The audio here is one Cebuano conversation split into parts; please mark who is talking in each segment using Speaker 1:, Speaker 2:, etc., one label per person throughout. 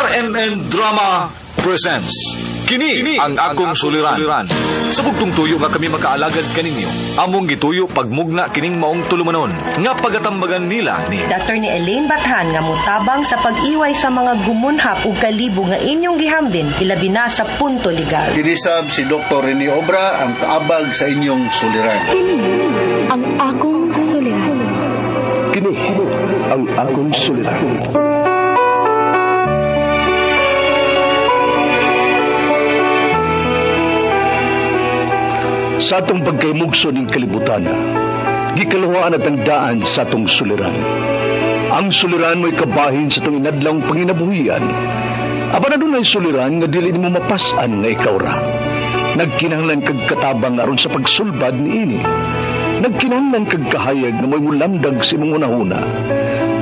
Speaker 1: RMN Drama presents Kini ang akong suliran. Sa bugtong tuyo nga kami makaalagad kaninyo, among gituyo pagmugna kining maong tulumanon nga pagatambagan nila ni
Speaker 2: Attorney Elaine Bathan nga motabang sa pag-iway sa mga gumunhap ug kalibo nga inyong gihambin ilabi na sa punto legal.
Speaker 3: Kinisab si Dr. Rene Obra ang kaabag sa inyong suliran.
Speaker 4: Kini ang akong suliran.
Speaker 5: Kini ang akong suliran. Sa atong pagkaymugso ning kalibutan, gikaluhaan at ang daan sa atong suliran. Ang suliran mo'y kabahin sa atong inadlawng panginabuhian. Apan adunay suliran nga dili nimo mapas-an nga ikaw ra. Nagkinahanglan kag katabang aron sa pagsulbad niini. Nagkinahanglan kag kahayag nga mo'y mulamdag sa imong hunahuna.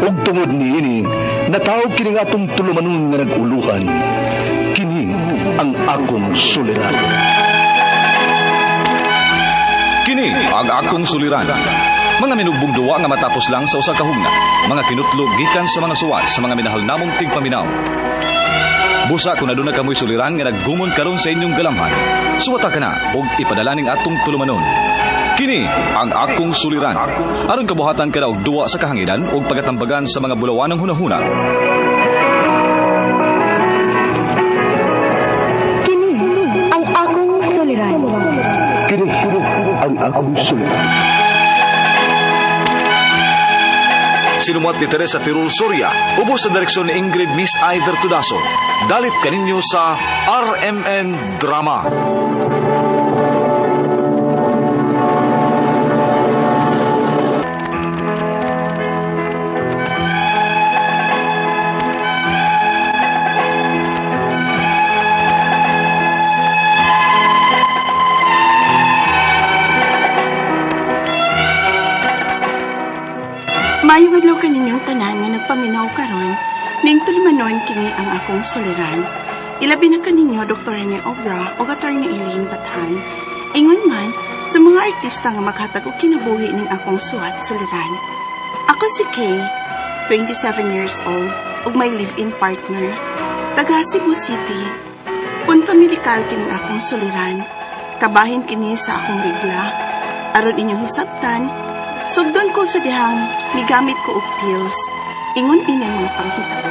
Speaker 5: Ug tungod niini, natawag kini nga atong tulumanon nga nag-uluhan. Kini ang akong suliran.
Speaker 1: Kini ang akong suliran. Mga minugbong duwa nga matapos lang sa usa ka hugna. Mga kinutlo gikan sa mga suwat sa mga minahal namong tigpaminaw. Busa kung aduna kamoy suliran nga naggumon karon sa inyong galamhan. Suwata ka na og ipadala ning atong tulumanon. Kini ang akong suliran. Aron kabuhatan ka na og duwa sa kahanginan og pagatambagan sa mga bulawanang hunahuna.
Speaker 4: Kini ang akong suliran.
Speaker 5: Kini ang akong suliran.
Speaker 1: Sinumuat ni Teresa Tirul Soria, ubos sa direksyon ni Ingrid Miss Iver Tudaso. Dalit kaninyo sa RMN Drama.
Speaker 6: Maayong adlaw kaninyong tanan nga nagpaminaw karon, ning tulumanon kini ang akong suliran. Ilabi na kaninyo Dr. Rene Obra o Attorney Eileen Bathan. Ingon man sa mga artista nga maghatag og kinabuhi ning akong suwat suliran. Ako si Kay, 27 years old, ug may live-in partner. Taga Cebu City. Punto medikal kining akong suliran. Kabahin kini sa akong regla. Aron inyong hisabtan, sugdon ko sa dihang migamit ko og pills. Ingon ini ang mga panghitabo.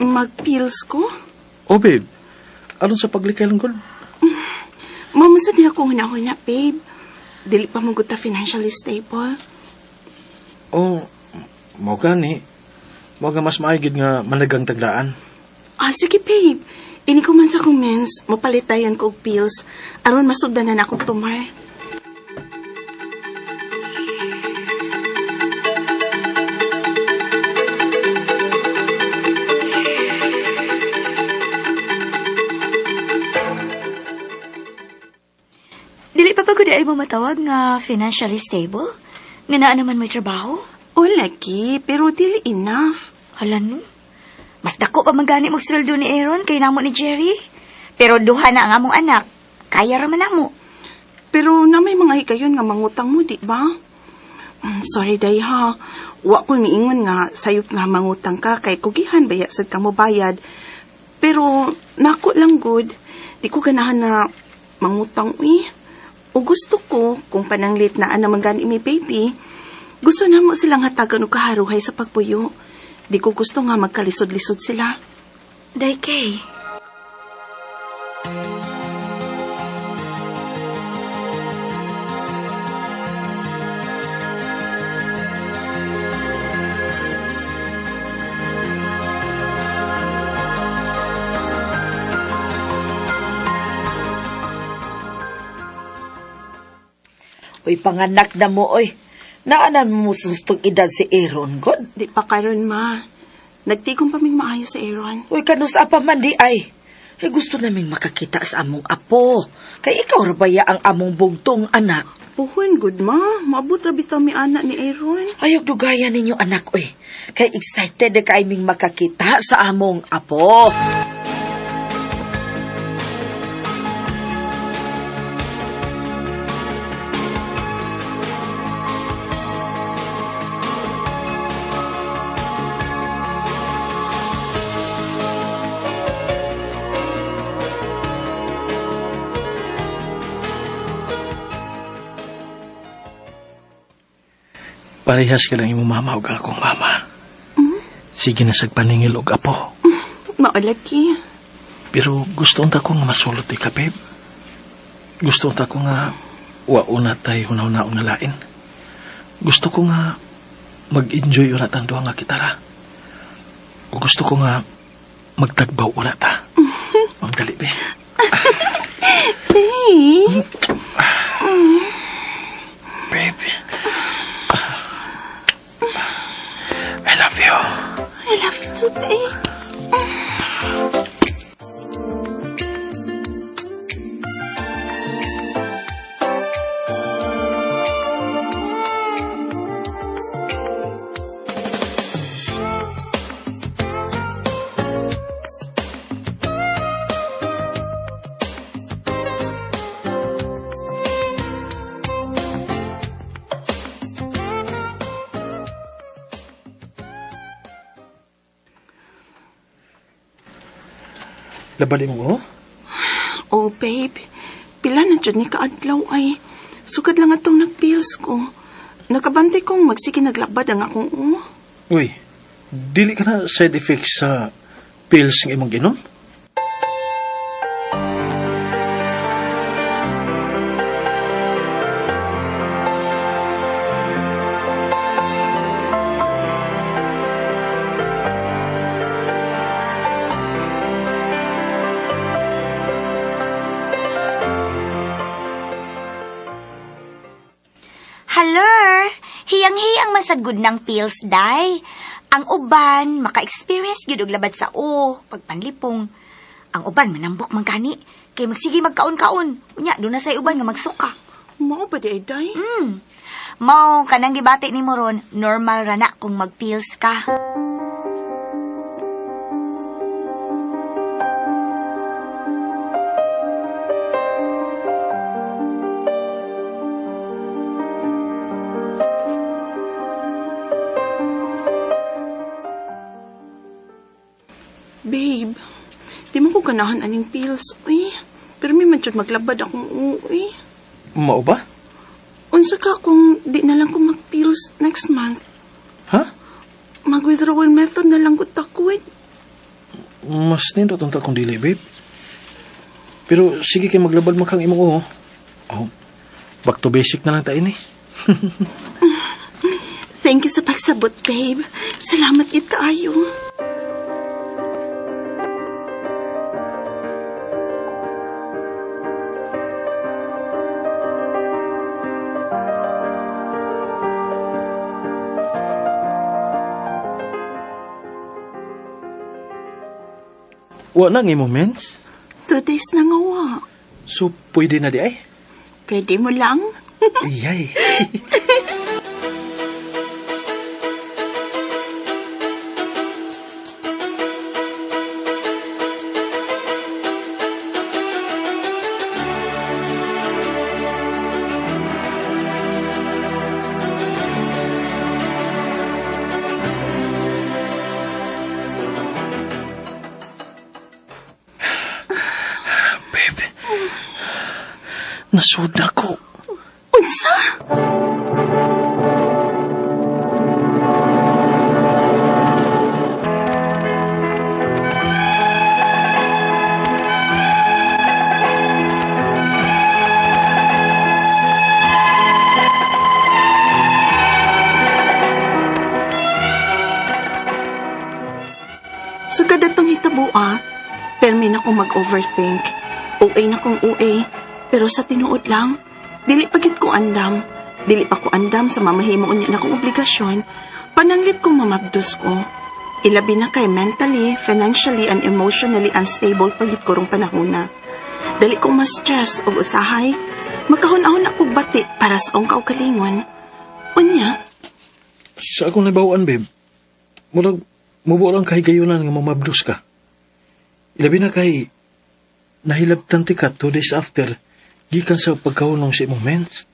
Speaker 6: Mag-pills ko?
Speaker 7: Oh, babe. Aron sa paglikay lang gud.
Speaker 6: Mamasad niya ako huna-huna, babe. Dili pa mo gud ta financially stable.
Speaker 7: Oh, mao gani. Mao nga mas maayo gid nga managang tagdaan.
Speaker 6: Ah, sige, babe. Ini ko man sa akong mens, mapalitayan ko og pills. Aron masugdan na akong tumar.
Speaker 4: Dili pa pagod ay mo matawag nga financially stable? Nga naa naman may trabaho?
Speaker 6: O, lagi, pero dili enough.
Speaker 4: Hala no. Mas dako pa man gani magsweldo ni Aaron kay namo ni Jerry. Pero duha na ang among anak. Kaya ra man namo.
Speaker 6: Pero na may mga higayon nga mangutang mo, di ba? Sorry, day ha. Wa ko miingon nga sayop nga mangutang ka kay kugihan baya sad ka mo bayad. Pero nako lang good. Di ko ganahan na mangutang uy. O gusto ko kung pananglit na ana man gani mi baby, gusto na mo silang hatagan og kaharuhay sa pagpuyo. Di ko gusto nga magkalisod-lisod sila.
Speaker 4: Day kay.
Speaker 8: Uy, panganak na mo, oy. Naanan mo sustong edad si Aaron, god.
Speaker 6: Di pa karon ma. Nagtigom pa ming maayo sa Aaron.
Speaker 8: Uy, kanus apa man di ay. Ay, gusto naming makakita sa among apo. Kay ikaw ra baya ang among bugtong anak.
Speaker 6: Puhon, good ma. Maabot ra bitaw mi anak ni Aaron.
Speaker 8: Ayog dugaya ninyo anak, oy. Kay excited na kay ming makakita sa among apo.
Speaker 7: Parehas ka lang imong mama ug akong mama. Sige na sag paningil og apo.
Speaker 6: Maulagi.
Speaker 7: Pero gusto unta ko nga masulot ka, babe. Gusto unta ko nga wa una tay hunaw-naon nga lain. Gusto ko nga mag-enjoy una tang duha nga kitara. O gusto ko nga magtagbaw una ta. Magdali, be.
Speaker 6: Babe.
Speaker 7: Babe. I love you.
Speaker 6: I love you too, babe.
Speaker 7: Labali mo, oh?
Speaker 6: Oh, babe. Pila na dyan ni kaadlaw ay. Sukad lang atong nagpills ko. Nakabantay kong magsige naglabad ang akong oh.
Speaker 7: Uy, dili ka na side effects sa pills nga imong ginom?
Speaker 4: Haler, hiyang-hiyang man sa good ng pills, day. Ang uban, maka-experience gyud og labad sa o, pagpanlipong. Ang uban, manambok man kani. Kay magsige magkaon-kaon. Unya, doon na say uban nga magsuka.
Speaker 6: Mao ba di ay, day?
Speaker 4: Mao, kanang gibati ni mo ron, normal ra na kung mag-pills ka.
Speaker 6: Babe, di mo ko ganahan aning pills, uy. Pero may man jud maglabad akong uy.
Speaker 7: Mao ba?
Speaker 6: Unsa ka kung di na lang ko mag-pills next month?
Speaker 7: Ha?
Speaker 6: Mag-withdrawal method na lang ko takwin.
Speaker 7: Mas nindot unta kung dili, babe. Pero sige kay maglabad man kang imong uho. Oh, back to basic na lang tayo ni.
Speaker 6: Thank you sa pagsabot, babe. Salamat gid kaayo.
Speaker 7: Wa na ang imong mens?
Speaker 6: 2 days na nga wa.
Speaker 7: So, pwede na di ay?
Speaker 6: Pwede mo lang.
Speaker 7: Iyay. Babe, nasud na ko.
Speaker 6: Unsa? Sugad atong hitabua, permi na kong mag-overthink. OA na kong OA, pero sa tinuod lang, dili pa gid ko andam. Dili pa ko andam sa mamahimo unya na kong obligasyon, pananglit kong mamabdos ko. Ilabi na kay mentally, financially, and emotionally unstable pa gid ko rong panahona. Dali kong ma-stress og usahay, makahun-ahon ako bati para sa akong kaugalingon. Unya,
Speaker 7: Sa akong nabawaan, babe, murag mubo lang kahigayunan nga mamabdos ka. Ilabi na kay nahilabtan ti ka 2 days after gikan sa pagkahunong sa imong mens.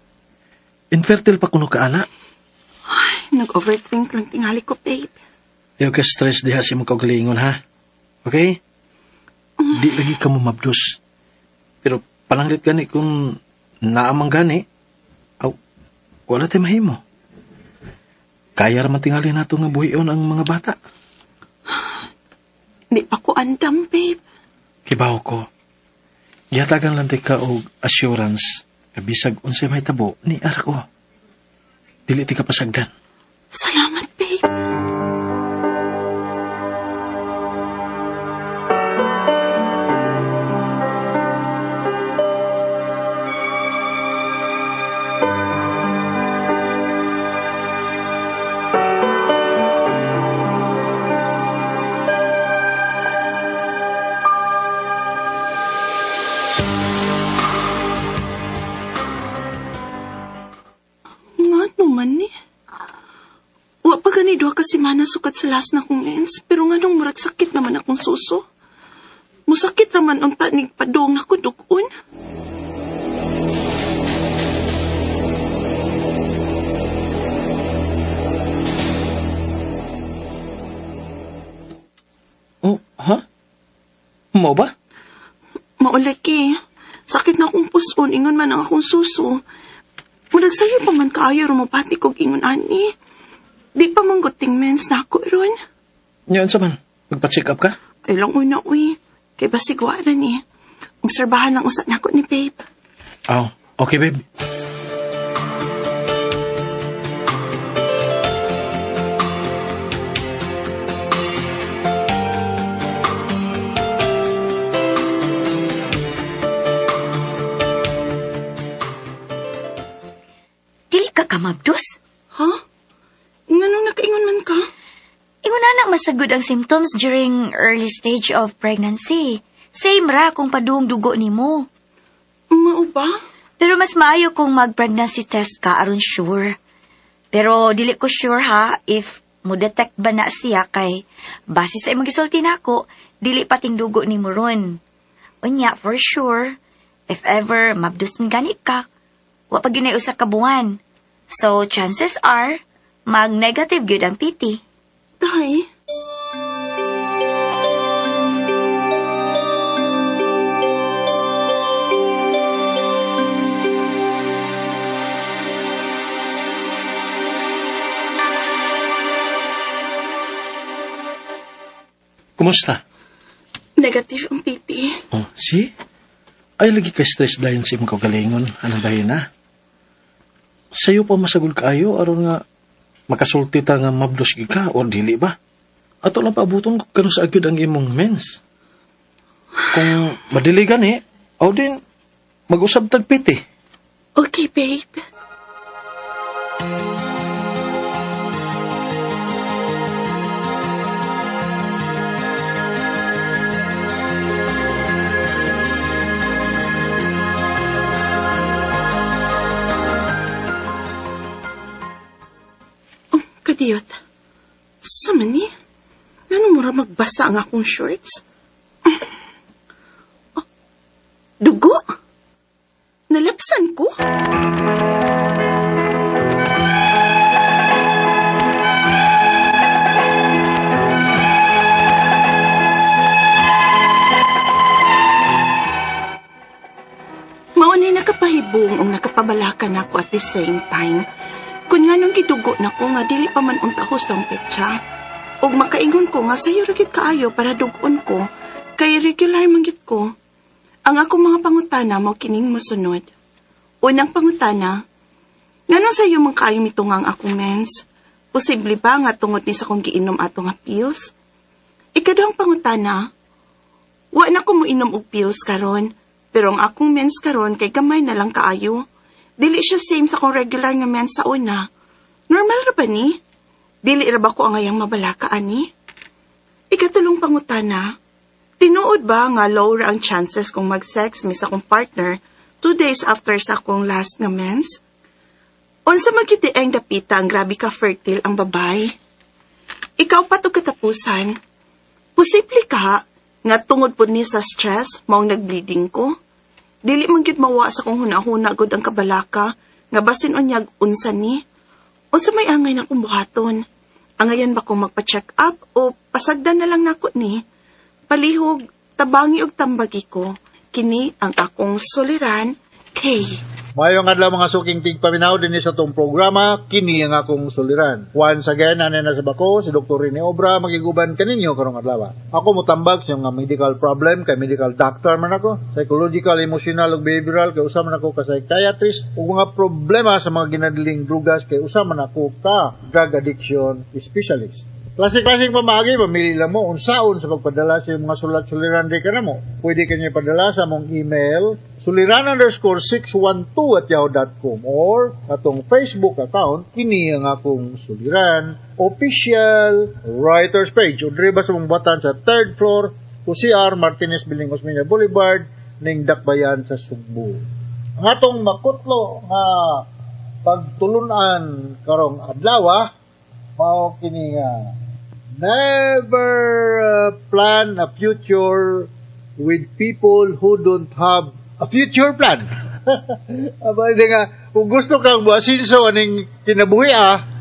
Speaker 7: Infertile pa kuno ka, ana.
Speaker 6: Ay, nag-overthink lang tingali ko, babe.
Speaker 7: Ayaw ka stress diha sa imong kaugalingon, ha? Okay? Di lagi ka mamabdos. Pero pananglit gani kung naamang gani, aw, wala tayo mahimo. Kaya ra man tingali nato nga buhion ang mga bata.
Speaker 6: Di pa ko andam, babe.
Speaker 7: Kibaw ko. Gihatagan lang tika og assurance nga bisag unsay mahitabo ni ko. Dili tika pasagdan.
Speaker 6: Salamat, babe. Nga naman ni. Wa pa gani duha ka semana sukat sa last na kong mens, pero nga nung murag sakit naman akong suso. Musakit raman unta nig padong nako dugon.
Speaker 7: Oh, ha? Mao ba?
Speaker 6: Maulaki. Sakit na akong puson, ingon man ang akong suso. Murag sayo pa man kaayo rumapati kog ingon ani. Di pa man guting mens na ako ron.
Speaker 7: Nya unsa man? Magpa-check up ka?
Speaker 6: Ay lang una uy. Kay basig wa ra ni. Obserbahan lang usa nako ni babe.
Speaker 7: Oh, okay babe.
Speaker 4: Dili ka kamabdos.
Speaker 6: Ha? Nganong nakaingon man ka?
Speaker 4: Ingon na na masagod ang symptoms during early stage of pregnancy. Same ra kung paduong dugo nimo.
Speaker 6: Mao ba?
Speaker 4: Pero mas maayo kung mag-pregnancy test ka aron sure. Pero dili ko sure ha if mo detect ba na siya kay base sa imong gisulti nako, dili pating dugo nimo ron. Unya for sure, if ever mabdus man gani ka, wa pa gyud usa ka buwan. So chances are mag-negative gyud ang PT.
Speaker 6: Day.
Speaker 7: Kumusta?
Speaker 6: Negative ang PT.
Speaker 7: Oh, see? Ay, lagi ka stress dahil sa imong kaugalingon. Anong dahil na? Sayo pa masagol kaayo, aron nga makasulti ta nga mabdos gid ka or dili ba? Ato lang paabuton kung kano sa agyod ang imong mens. Kung madili gani, o din, mag-usab tag piti.
Speaker 6: Okay, babe. Oh, kadiyot. Sa man ni? Ngano mura magbasa ang akong shorts? Oh, dugo? Nalapsan ko? Mao ni nakapahibong o nakapabalaka nako at the same time. Kun nga nung gidugo nako nga dili pa man unta hustong petsa. Og makaingon ko nga sayo ra gyud kaayo para dugon ko kay regular man gyud ko. Ang akong mga pangutana mao kining mosunod. Unang pangutana, ngano sayo man kaayo mitunga ang akong mens? Posible ba nga tungod ni sa akong giinom ato nga pills? Ikaduhang pangutana, wa na ko moinom og pills karon, pero ang akong mens karon kay gamay na lang kaayo. Dili siya same sa akong regular nga mens sa una. Normal ra ba ni? Dili ra ba ko angayang mabalaka ani? Ikatulong pangutana, tinuod ba nga low ra ang chances kung mag-sex mi sa akong partner 2 days after sa akong last nga mens? Unsa man gyud ang dapita ang grabe ka fertile ang babay? Ikaw pa to katapusan. Posible ka nga tungod pud ni sa stress maong nagbleeding ko. Dili man gyud mawa sa kong hunahuna gud ang kabalaka nga basin unyag unsa ni. Unsa may angay na kong buhaton? Angayan ba kong magpa-check up o pasagdan na lang nako ni? Palihog, tabangi og tambagi ko. Kini ang akong suliran kay
Speaker 3: Mayong adlaw, mga suking tigpaminaw, dinhi sa atong programa "Kini ang Akong Suliran". Once again, anay na sa bako si Dr. Rene Obra, magiguban kaninyo karong adlaw. Ako motambag sa nga medical problem kay medical doctor man ako, psychological, emotional ug behavioral kay usa man ako ka psychiatrist, ug mga problema sa mga ginadiling drugas kay usa man ako ka drug addiction specialist. Klase-klaseng pamaagi, mamili lang mo unsaon sa pagpadala sa iyong mga sulat suliran di ka na mo. Pwede kanyo ipadala sa among email suliran_612@yahoo.com or atong Facebook account, "Kini ang Akong Suliran Official Writers Page", o diri ba sa mong batan sa third floor, UCR Martinez Building, Osmeña Boulevard, ning Dakbayan sa Sugbo. Ang atong makutlo nga pagtulunan karong adlaw mao kini nga never plan a future with people who don't have a future plan. Aba, hindi nga, kung gusto kang buasinso aning kinabuhi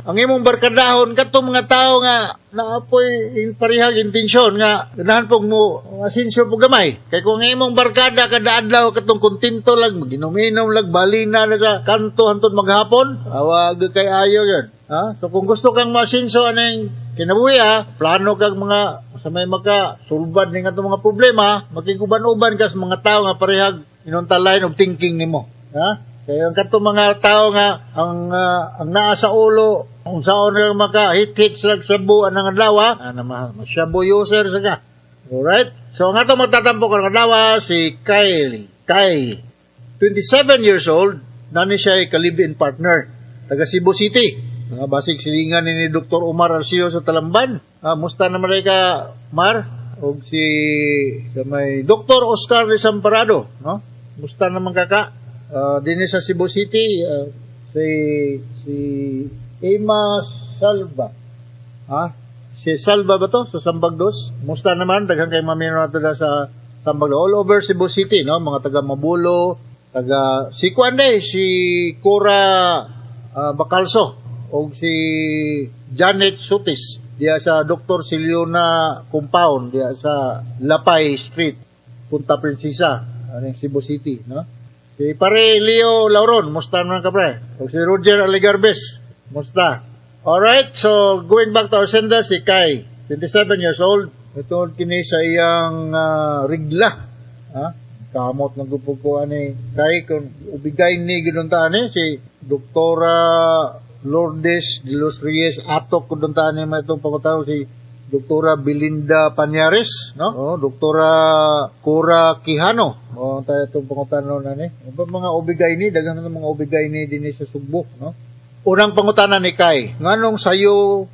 Speaker 3: ang imong barkadahon katong mga tao nga naapoy in parehag intensyon nga ganahan pog mo asinso po gamay. Kay kung ang imong barkada kada adlaw katong kontento lang, maginom-inom lang, balina na sa kanto hantod maghapon, awag kay ayo yun. Ha? So kung gusto kang masinso aning kinabuhi plano kag mga sa may maka sulbad ning atong mga problema, makiguban-uban ka sa mga tao nga parehag inunta line of thinking nimo. Ha? Kaya ang katong mga tao nga ang naa sa ulo unsaon nga maka hit-hit sila sa anang adlaw, ana masyabo user sa ka. Alright? So ang atong magtatampo karong adlaw si Kylie. Kai, 27 years old, nani siya ay ka-live-in partner, taga Cebu City. Mga basig silingan ni Dr. Omar Arceo sa Talamban. Musta naman rin ka, Mar? O si sa may Dr. Oscar Desamparado, no? Musta naman kaka? Dinhi sa Cebu City, si si Emma Salva. Ha? Si Salva ba to? Sa Sambag Dos? Musta naman? Daghan kay mamino nato na sa Sambag. All over Cebu City, no? Mga taga Mabulo, taga si Kuan day, si Cora Bacalso o si Janet Sutis diya sa Dr. Siliona Compound diya sa Lapay Street, Punta Princesa, aning Cebu City, no? Si Pare Leo Lauron, musta naman ka, pre? O si Roger Aligarbes, musta? Alright, so going back to our sender, si Kai, 27 years old, ito kini sa iyang rigla. Ha? Kamot ng grupo ko ani Kai kung ubigay ni ginunta ani si Doktora Lourdes de los Reyes Atok kung dunta ani may itong pangutana, si Doktora Belinda Panyares, no? Oh, Doktora Cora Quijano. Oh, tayo itong pangutana ani. Ano mga ubigay ni, daghan na mga ubigay ni dinhi sa Sugbo, no? Unang pangutana ni Kai, nganong sayo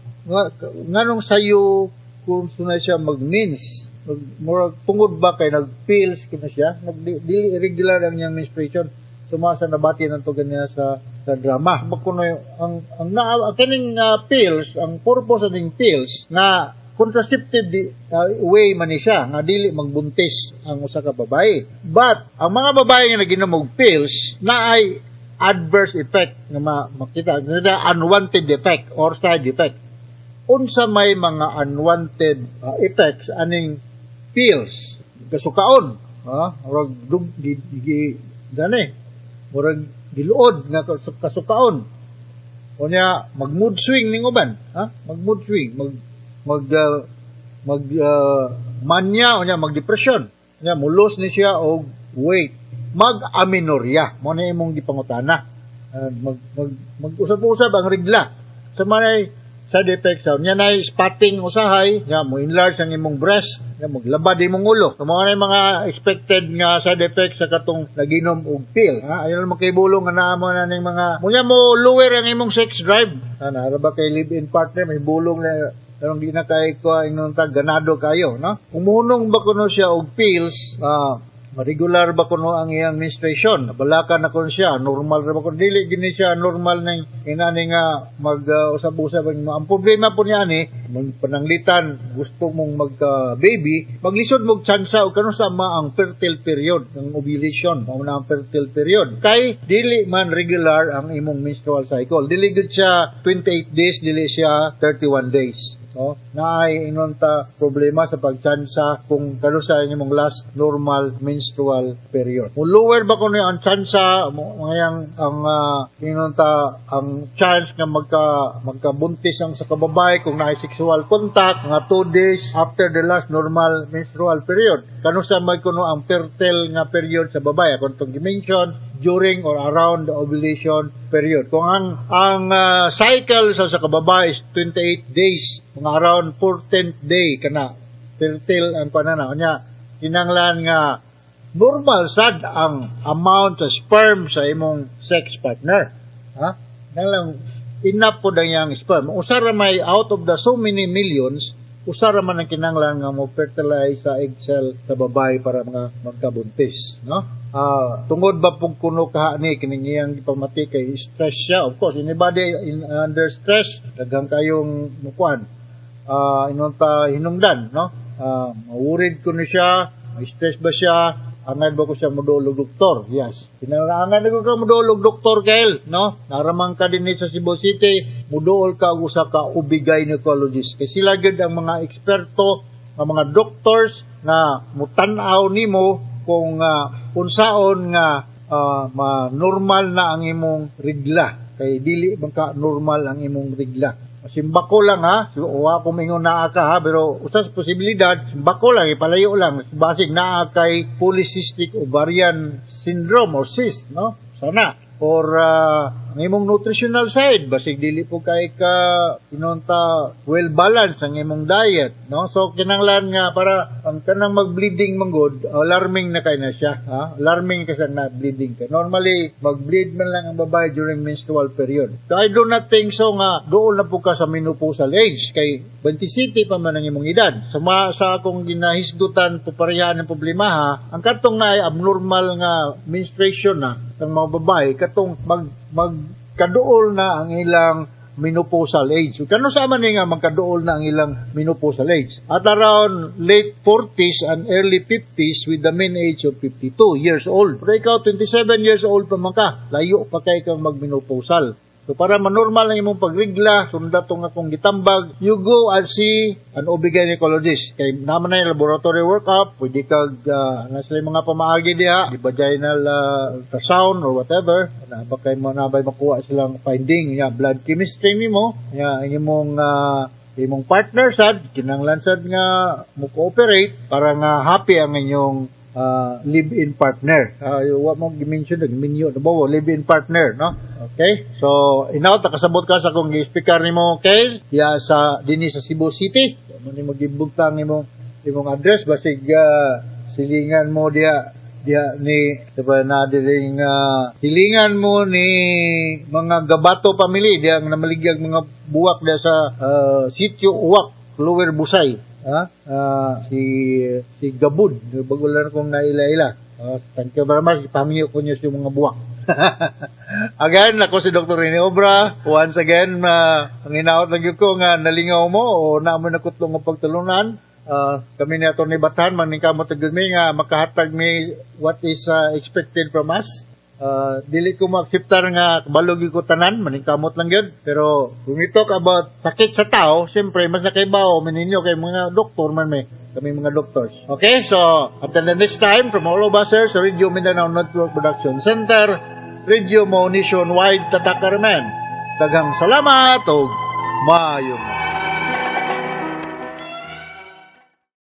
Speaker 3: kung sunay siya mag-mens, mag, murag tungod ba kay nag-pills kino siya, nag dili irregular ang niyang menstruation. Sumasa nabati ng to niya sa drama. Magkuno ang na, ang kaning pills, ang purpose aning pills nga contraceptive way man ni siya nga dili magbuntis ang usa ka babae. But ang mga babae nga naginom og pills na ay adverse effect nga makita, nga unwanted effect or side effect. Unsa may mga unwanted effects aning pills? Kasukaon, ha, murag dug gi, gi gani, murag giluod nga kasukaon. Unya mag mood swing ning uban, ha, mag mood swing, mag mag mag manya, unya mag depression, unya mulos ni siya og weight, mag amenorrhea. Mo na imong gipangutana. Mag mag mag-usab-usab ang regla sa manay side effects sa nya nay spotting usahay nya mo enlarge ang imong breast nya maglabad imong ulo. So, mao na yung mga expected nga side effects sa katong naginom og pill, ha. Ayon lang makibulong nga naa mo na ning mga munya mo lower ang imong sex drive. Ana ara ba kay live-in partner may bulong na karong di na kay ko ingon ta ganado kayo, no? Umuhunong ba kuno siya og pills, regular ba kuno ang iyang menstruation? Balaka na kuno siya, normal ra ba kuno? Dili gini siya normal ning inani nga mag usab-usab ang ang problema po niya ani pananglitan gusto mong magka baby, maglisod mo tsansa og kano sa ma ang fertile period ng ovulation. Mao na ang fertile period kay dili man regular ang imong menstrual cycle. Dili gud siya 28 days, dili siya 31 days. No? Naay inonta problema sa pagtsansa kung kanusa imong last normal menstrual period. Kung lower ba kuno ang tsansa, ngayang ang inonta ang chance nga magkabuntis ang sa kababae kung naay sexual contact mga 2 days after the last normal menstrual period. Kanusa may kuno ang fertile nga period sa babae akong itong gi-mention during or around the ovulation period. Kung ang cycle sa kababae is 28 days, mga around 14th day kana fertile ang pananaw niya. Kinanglan nga normal sad ang amount of sperm sa imong sex partner. Ha? Kinanglan enough po ang iyang sperm. Usa ra may out of the so many millions, usa ra man ang kinanglan nga mo fertilize sa egg cell sa babae para mga magkabuntis, no? Tungod ba pug kuno kaha ni kining iyang gipamati kay stress siya? Of course, anybody in under stress, daghang kayong mukuan, inunta hinungdan, no? Worried kuno siya, may stress ba siya, angad ba ko siya moduol og doktor? Yes. Kinahanglan ko ka moduol og doktor, Kyle, no? Naramang ka din sa Cebu City, moduol ka og usa ka OB gynecologist. Kay sila gyud ang mga eksperto, ang mga doctors nga mutan-aw nimo kung unsaon nga ma-normal na ang imong rigla. Kay dili man ka normal ang imong rigla. Simbako lang ha, wa ko mingon naa ka ha, pero usas posibilidad, simbako lang, ipalayo lang, basig naa kay polycystic ovarian syndrome or cyst, no? Sana. Or ang imong nutritional side, basig dili po kay ka inonta well balanced ang imong diet, no? So kinanglan nga para ang kanang mag-bleeding manggod, alarming na kay na siya, ha? Alarming kasi na bleeding ka. Normally mag-bleed man lang ang babae during menstrual period. So I do not think so nga duol na po ka sa menopausal age kay 27 pa man ang imong edad. So sa akong ginahisgutan po pareha ng problema ha, ang katong na ay abnormal nga menstruation na ng mga babae katong magkaduol na ang ilang menopausal age. So, kano sa man ni nga magkaduol na ang ilang menopausal age? At around late 40s and early 50s with the mean age of 52 years old. Pero ikaw, 27 years old pa man ka, layo pa kay kang magmenopausal. So para manormal ang imong pagrigla, sunda tong akong gitambag, you go and see an OB gynecologist. Kay naman na yung laboratory workup, pwede kag na sila yung mga pamaagi diha, di vaginal ultrasound or whatever, na ba kay mo na bay makuha silang finding ya blood chemistry nimo, ya ang imong partner sad kinanglan sad nga mo cooperate para nga happy ang inyong live-in partner. Wa mo gi-mention, nag-minyo na ba, live-in partner, no? Okay? So, inaw, nakasabot ka sa akong gi-speaker nimo, okay? Ya sa dinhi sa Cebu City. Mo ni magibugtang imong address basig silingan mo diha diha ni sa na diring silingan mo ni mga Gabato family diha nga namaligyag mga buwak diha sa Sitio Uwak, Lower Busay, ha? Si Gabud, bago lang kong naila-ila. Thank you very much. Pangyo ko niyo sa mga buwak. Again, ako si Dr. Rene Obra. Once again, ang hinaot lang gyud ko nga nalingaw mo o naamo na kutlong nga pagtulunan. Kami ni Atty. Batan, maningkamot gyud mi nga makahatag mi what is expected from us. Dili ko maakceptar nga kabalo gyud ko tanan, maningkamot lang gyud. Pero kung we talk about sakit sa tao, siyempre mas nakaibaw mi ninyo kay mga doktor man may kami mga doctors. Okay, so until the next time, from all of us here sa Radio Mindanao Network Production Center, Radio Mo Nationwide, Tatak Carmen. Daghang salamat ug maayong